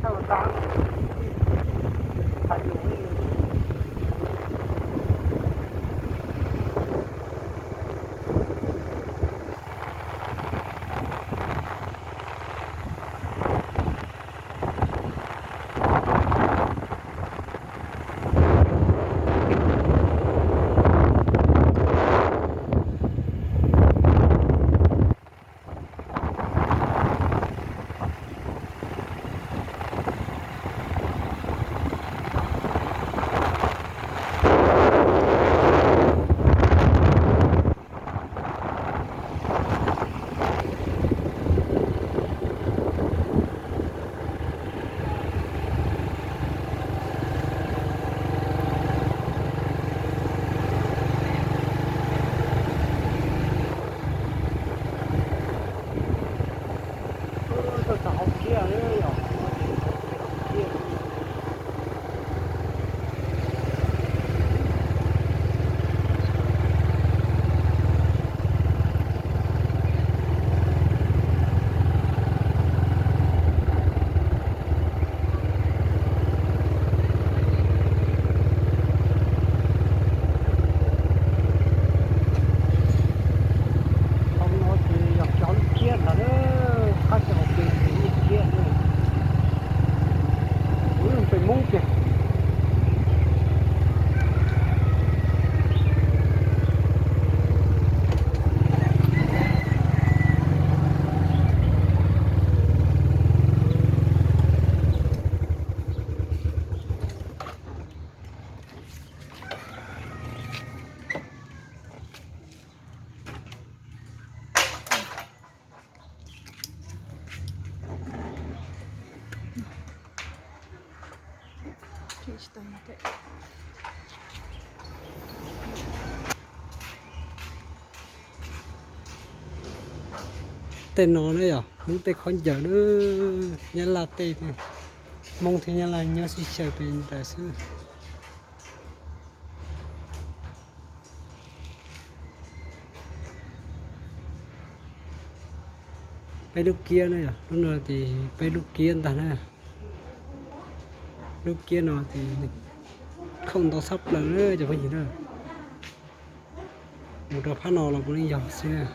Qhov no ces yog cov lub kiab ntag, qab xyoo hauv pes ces lub kiab, lub pes Hmoob tiag. Tej no na yog Hmoob tej khaub ncaws na, Nyab Laj tej, Hmoob thiab Nyab Laj nyob sib xyaw pes ntawd xwb. Peb lub kiab na yog, lub no ces peb lub kiab ntag na. Lub kiab no ces khoom ntau tshaj plaws na cov phooj ywg na. Mus rau phab no los puav leej yog xwb.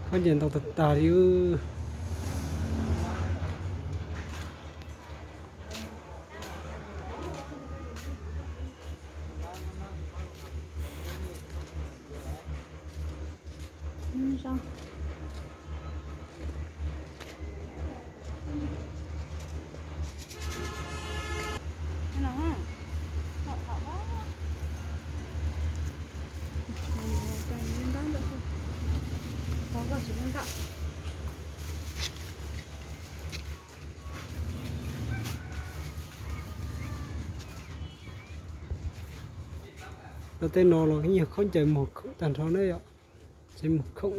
Khaub ncaws ntau tag tag li. Los tej no los yog khaub ncaws muag khoom tag nrho na yom, tsev muag khoom.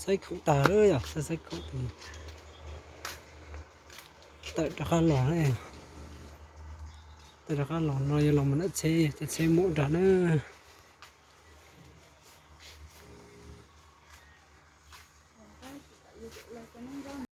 Saib khoom tag lawm yog, saib khoom tawm rov qab los. Tawm rov qab los no yuav los mus nram tsheb, cov tsheb mus nram na.